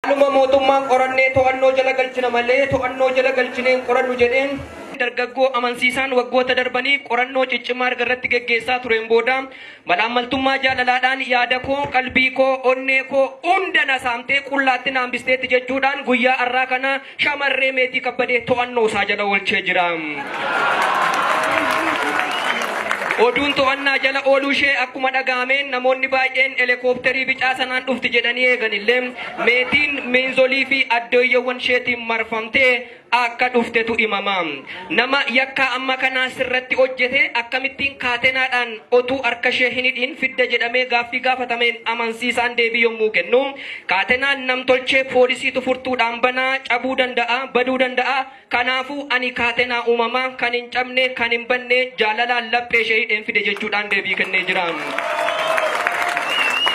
Haaluma mootummaan qorannee to'annoo jala galchina malee to'annoo jala galchineen qorannu jedheen dargaggoo amansiisaan waggoota darbaniif qorannoo ciccimaa erga irratti geggeessaa tureen booda malaammaltummaa jaalalaadhaan yaada koo, qalbii koo, onnee koo hunda na saamtee qullaatti na hambisteetti jechuudhaan guyyaa har'aa kana shamarree Meetii Kabbadee to'annoo isaa jala oolchee jira. Oduun to'annaa jala ooluu ishee akkuma dhaga'ameen namoonni baay'een helikoophtarii bicaa sanaan dhufti jedhanii eeganillee Meetiin miinzolii fi addooyyewwan isheetiin marfamtee akka dhuftetu himama. Nama yakkaa amma kanaa sirratti hojjete akkamittiin kaatenaadhaan otuu harka ishee hin hidhiin fidda jedhamee gaaffii gaafatameen amansiisaan deebii yommuu kennu, kaatenaan namtolchee poolisiitu furtuudhaan banaa cabuu danda'a, baduu danda'a. Kanaafuu ani kaatenaa uumamaa kan hin cabne, kan hin banne jaalalaan laphee ishee hidheen fide jechuudhaan deebii kennee jira.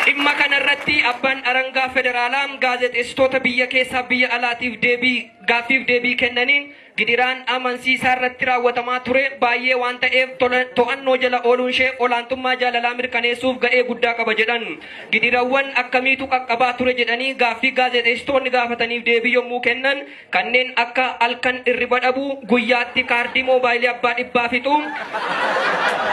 Dhimma kanarratti abbaan arangaa federaalaa gaazexeessitoota biyya keessaa biyya alaatiif deebii gaaffiif deebii kennaniin gidiraan amansiisaa irratti raawwatamaa ture baay'ee waan ta'eef to'annoo jala ooluun ishee olaantummaa jaalalaa mirkaneessuuf ga'ee guddaa qaba jedhan. Gidirawwan akkamiitu qaqqabaa ture jedhanii gaaffii gaazexeessitoonni gaafataniif deebii yommuu kennan kanneen akka halkan irriba dhabuu, guyyaatti kaardii moobaayilii abbaa dhibbaa fixuu,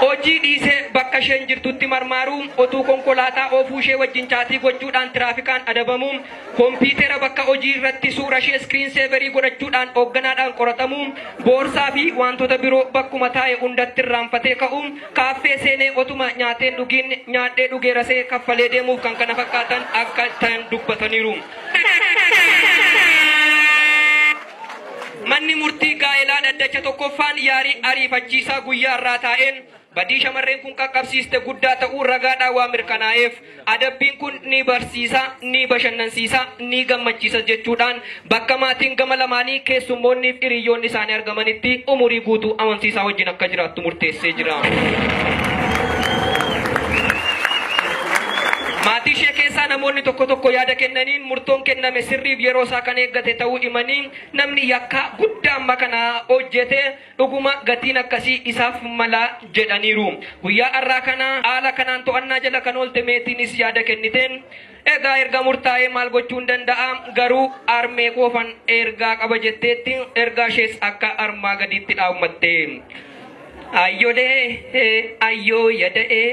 hojii dhiisee bakka isheen jirtutti marmaaruu, otuu konkolaataa oofuu ishee wajjin chaatii gochuudhaan tiraafikaan adabamuu, kompiitera bakka hojii irratti suura ishee iskiriin seeverii godhachuudhaan hoogganaadhaan qoratamuu, boorsaa fi wantoota biroo bakkuma taa'e hundatti irraanfatee ka'uu, kaaffee seenee otuma nyaateen dhugiin nyaadhee dhugeerasee kaffalee deemuuf kan kana fakkaatan akka ta'an dubbataniiru. Manni murtii gaa'elaa dhaddacha tokkoffaan yaarii ariifachiisaa guyyaa irraa taa'een badii shamarreen kun qaqqabsiiste guddaa ta'uu ragaadhaan waan mirkanaa'eef adabbiin kun ni barsiisa, ni bashannansiisa, ni gammachiisa jechuudhaan bakka maatiin gama lamaanii keessummoonni fi hiriyyoonni isaanii argamanitti umurii guutuu amansiisaa wajjin akka jiraattu murteessee jira. Maatii ishee keessaa namoonni tokko tokko yaada kennaniin murtoon kenname sirriif yeroo isaa kan eeggate ta'uu himanii namni yakka guddaa amma kana hojjete dhuguma gatiin akkasii isaaf mala jedhaniiru. Guyyaa har'aa kana haala kanaan to'annaa jala kan oolte Meetiinis yaada kenniteen egaa erga murtaa'ee maal gochuun danda'a garuu armee koofan ergaa qaba jetteetti ergaa ishees akka armaa gadiitti dhaammatte. Ayyolee ayyoo yada'ee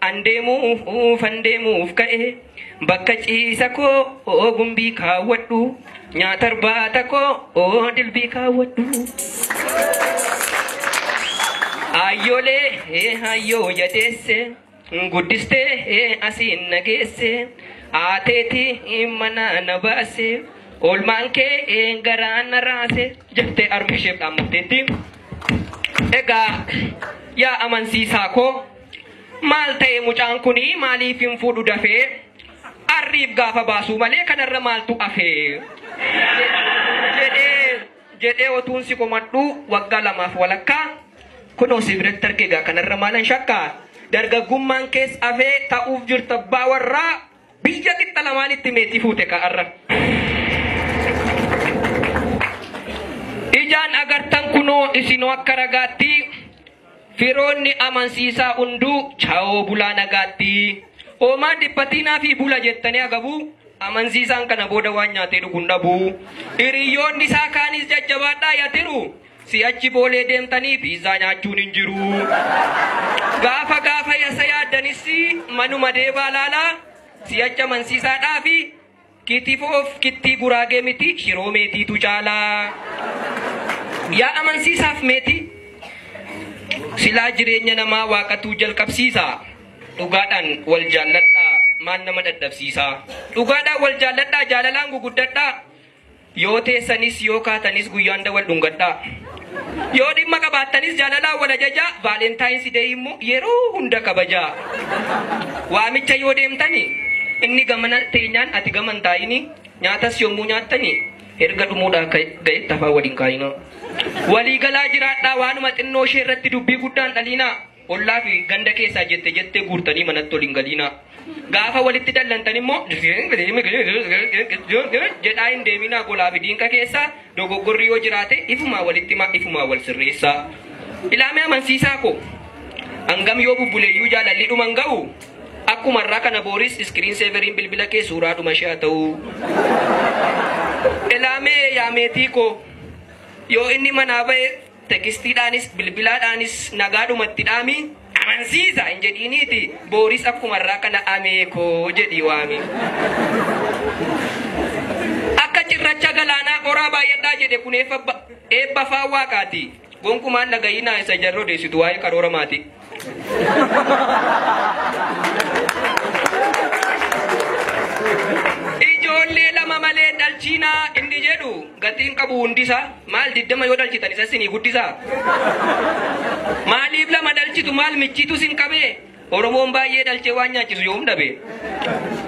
andeemuuf andeemuuf ka'e bakka ciisa koo gumbii kaawwadhu nyaata arbaata koo dilbii kaawwadhu. Ayyoolee ayyoo yadeesse guddistee asiin nageesse aateetii mana na baase oolmaan kee garaa na raase jettee armi isheef dhaammatteetti. Egaa yaa amansiisaa koo maal ta'e mucaan kuni maaliif hin fuudhu dafee arriif gaafa baasuu malee kanarra maaltu hafee jedhee otuun si komadhu waggaa lamaaf walakkaa kunoo si biratti arge egaa kanarra maalan shakkaa dargaggummaan kees hafee ta'uuf jirta abbaa warraa biyya qixxa lamaanitti meetii fuute ka'arra. Ijaan agartan kunoo isinoo akka ragaatti firoonni amansiisaa hunduu chaawoo bulaa nagaatti. Hoomaan dhiphatiinaa fi bula jettanii agabu amansiisaan kana booda waan nyaatee dhuguun dhabu. Hiriyoonni isaa kaanis jajjabaadhaa yaatiru. Si'achi boolee deemtanii piizaa nyaachuun hin jiru. Gaafa gaafa yasa yaaddanis manuma deebaa laalaa si'achi amansiisaadhaa fi kitifoof kittii guraagee miti shiroo meetiitu caalaa. Yaa amansiisaaf meetii silaa jireenya namaa waaqatuu jalqabsiisa. Dhugaadhaan wal jaalladhaa maal nama dadhabsiisa. Dhugaadhaan wal jaalladhaa jaalalaan guguddadhaa. Yoo teessanis yoo kaatanis guyyaan wal dhungadhaa. Yoo dhimma qabaattanis jaalalaan wal ajajaa. Vaalentaayinsi deey immoo yeroo hunda kabajaa. Waamicha yoo deemtani inni gamana teenyaan ati gaman taa'ini nyaatas yommuu nyaattani erga dhumuudhaan ga'etti afaan waliin kaa'ina. Waliigalaa jiraadhaa waanuma xinnoo ishee irratti dubbii guddaan dhaliinaa. Ollaa fi ganda keessaa jette jettee guurtanii manatti waliin galiinaa. Gaafa walitti dallantan immoo jedhaa hin deeminaa golaa fi diinqa keessaa dogoggorri yoo jiraate ifumaa walitti himaa ifumaa wal sirreessaa. Ilaamee amansiisaa koo hangam yoo bubbuleeyyuu jaalalli dhuman ga'u akkuma irraa kana booris iskiriin seeveriin bilbila kee suuraa dhuma ishee haa ta'u. Ameetii koo yoo inni manaa ba'e tekistiidhaanis bilbilaadhaanis nagaadhumatti dhaami amansiisa hin jedhiiniiti booris akkuma irraa kana ameekoo jedhii waami. Akka cirracha galaanaa qoraa baay'adhaa jedhe kun eebba faa waaqaati. Gonkumaan dhagayinaa isa jarri odeessitu waa'ee karoora maatii. Ijoollee lama malee dhalchiinaa inni jedhu gatiin qabu hundisaa maal 20 yoo dhalchitan isa sinii guddisaa. Maaliif lama dhalchitu maal michiitu sin qabee? Oromoon baay'ee dhalchee waan nyaachisu yoom dhabe?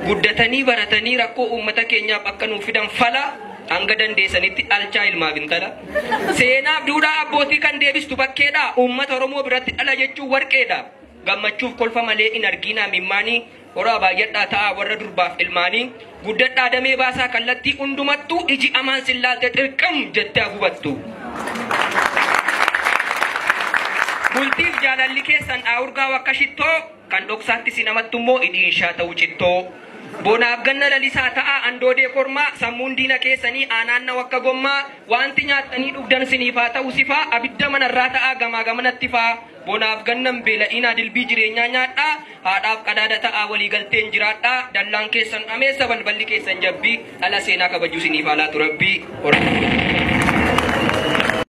Guddatanii baratanii rakkoo uummata keenyaaf akka nuuf fidan fala hanga dandeessanitti dhalchaa ilmaaf intala. Seenaaf duudhaa abbootii kan deebistu bakkeedha. Uummata Oromoo biratti dhala jechuun warqeedha. Gammachuuf kolfa malee hin arginaa mimmaanii. Horaa baay'adhaa ta'aa warra durbaaf ilmaanii. Guddadhaa damee baasaa kallattii hundumattuu iji amaan sillaalte xirqam jettee hagubattu. Bultiif jaalalli keessan dhaawurgaa wakka shittoo kan dhoksaatti si namattu immoo idhiinshaa ta'u cittoo. Bonaaf ganna lalisaa ta'aa andoodee kormaa sammuun diina keessanii aanaanna wakka gommaa wanti nyaattanii dhugdan siniif haa ta'u sifaa abidda manarraa ta'aa gamaa gamanatti faa. Bonaaf gannan beela'inaa dilbii jireenyaa nyaadhaa haadhaaf qadaada ta'aa waliigalteen jiraadhaa dallaan keessan ameessa balballi keessan jabbii dhala seenaa kabajuu siniif haa laatu rabbii.